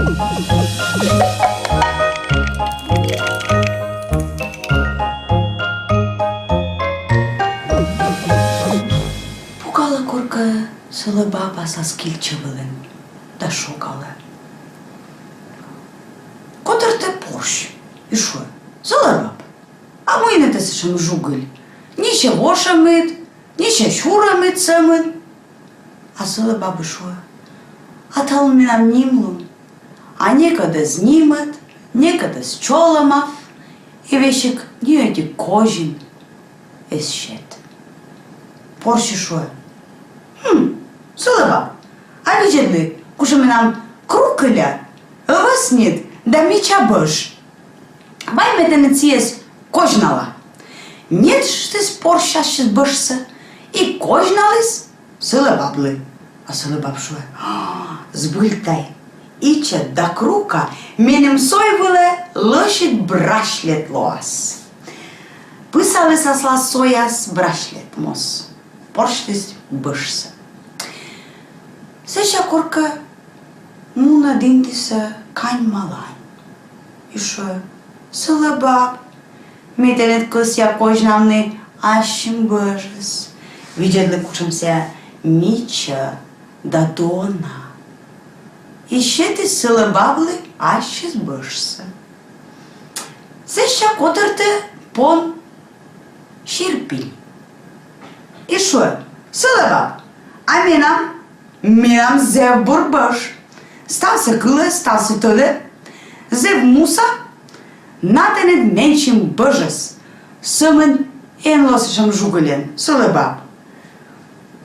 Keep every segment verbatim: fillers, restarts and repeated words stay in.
Пукалӧ коркӧ Сӧлӧ баб аслас кильчӧ вылын да шогалӧ. Котӧртӧ порсь и шуӧ: «Сӧлӧ баб, а мый нӧ тэ сэтшӧм жугыль? Нисӧ вошӧмыд, нисӧ сюрӧмыд сӧмын». А Сӧлӧ баб и шуӧ: «А талун менам нимлун, а некод эз нимӧд, некод эз чолӧмав, и весиг ни ӧти козин эз сет». Порсь и шуӧ: «Хм, Сӧлӧ баб, а видзӧдлы, кутшӧм менам крукыля, вӧсньыд да мича бӧж. Вай ме тэныд сійӧс козьнала». Нетыштіс порсь ассьыс бӧжсӧ и козьналіс Сӧлӧ баблы. А Сӧлӧ баб шуӧ: «Збыль тай, ичӧт да крука меным сой вылӧ лӧсьыд браслет лоас». Пысаліс аслас сояс браслет моз, порсьліс бӧжсӧ. Сэсся коркӧ мунӧ дінтісӧ Каньмалань и шуӧ: «Сӧлӧ баб, ме тэныд кӧсъя козьнавны ассьым бӧжӧс. Видзӧдлы, кутшӧм сійӧ мича да дона». И сетіс Сӧлӧ баблы ассьыс бӧжсӧ. Сэсся котӧртӧ пон Сирпиль и шуӧ: «Сӧлӧ баб, а менам, менам зэв бур бӧж. Ставсӧ кылӧ, ставсӧ тӧдӧ. Зэв муса. На тэныд менсьым бӧжӧс. Сӧмын эн ло сэтшӧм жугыльӧн, Сӧлӧ баб».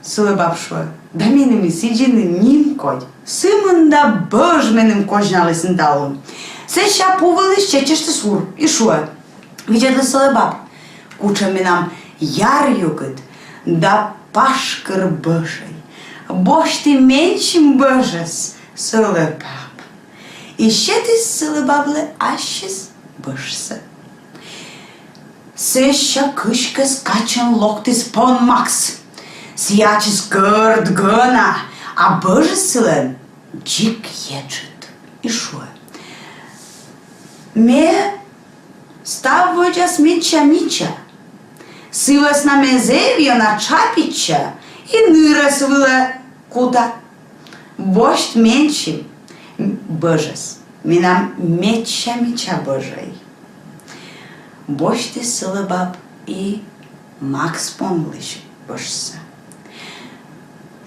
Сӧлӧ баб шуӧ: «Да меным и сідзи нимкодь. Сымында бӧж меным козьналісны талун». Сэсся пу вылысь чеччыштіс ур и шуӧ: «Видзӧдлы, Сӧлӧ баб, кутшӧм менам яръюгыд да пашкыр бӧжӧй. Босьты менсьым бӧжӧс, Сӧлӧ баб». И сетіс Сӧлӧ баблы ассьыс бӧжсӧ. Сэсся кыськӧ скачӧн локтіс пон Макс. Сійӧ ачыс гӧрд гӧна, а бӧжыс сылӧн дзик еджыд. И шуӧ: «Ме став водзас медся мича. Сы вӧсна ме зэв ёна тшапитча и нырӧс вылӧ кута. Босьт менсьым бӧжӧс, менам медся мича бӧжӧй». Босьтіс Сӧлӧ баб и Макс понлысь бӧжсӧ.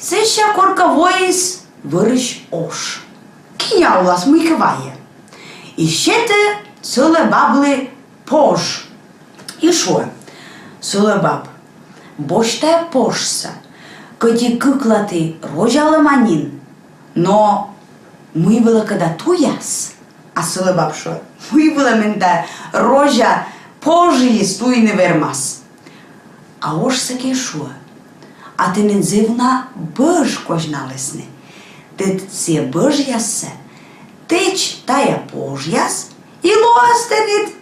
Сэсся коркӧ воис вӧрысь ош. Киня улас мыйкӧ вайӧ. И сетӧ Сӧлӧ баблы пож. И шуӧ: «Сӧлӧ баб, босьт тайӧ пожсӧ. Кӧть и кыклаті розялӧма нин, но мый вылӧ кӧ да туяс». А Сӧлӧ баб шуӧ: «Мый вылӧ мен тайӧ розя пожйыс туйны вермас?» А ош сэки шуӧ: «А тэныд зэв уна бӧж козьналісны. Тэ сійӧ бӧжъяссӧ тэч тайӧ пожъяс, и лоас тэныд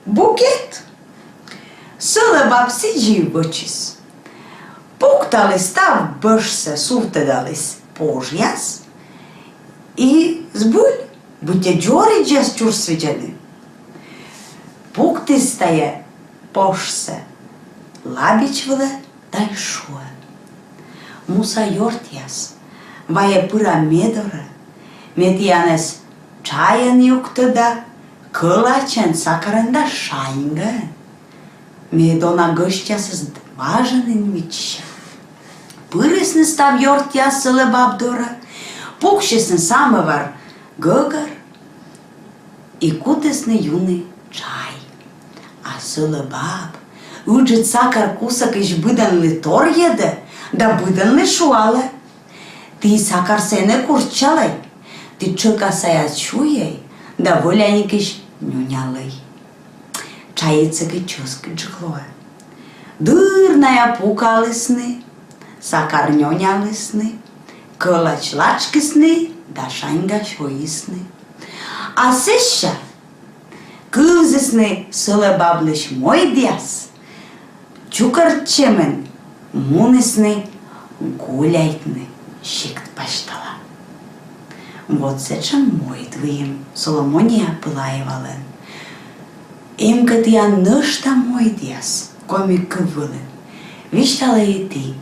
букет». Сӧлӧ баб сідзи вӧчис. Пукталіс став бӧжсӧ, сувтӧдаліс пожъяс, и збыль, быттьӧ дзоридзьяс чурсӧ видзӧны. Пуктіс тайӧ пожсӧ лабич вылӧ да и шуӧ: «Муса ёртъяс, вайӧ пыра ме дорӧ, ме тіянӧс чайӧн юктӧда, кӧлачӧн, сакарӧн да шаньгаӧн. Ме дона гӧсьтъясӧс важӧн нин виччыся». Пырисны став ёртъяс Сӧлӧ баб дорӧ, пуксисны самӧвар гӧгӧр и кутісны юны чай. А Сӧлӧ баб ыджыд сакар кусӧкысь быдӧнлы торйӧдӧ да быдӧнлы шуалӧ: «Ті сакарсӧ эн курччалӧй, ті тшӧка сайад сюйӧй да вӧляникысь нёнялӧй». Чайыс сэки чӧскыдджык лоӧ. Дыр найӧ пукалісны, сакар нёнялісны, кӧлач лачкисны да шаньга сёйисны. А сэсся кывзісны Сӧлӧ баблысь мойдъяс, чукӧртчӧмӧн мунісны гуляйтны сикт пасьтала. Вот сэтшӧм мойд выйым Соломония Пылаевалӧн. Эм кӧ тіян нӧшта мойдъяс коми кыв вылын, висьталӧй ті,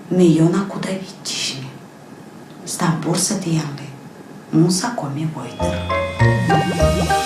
ме ёна кута виччысьны. Став бурсӧ тіянлы, муса коми войтыр.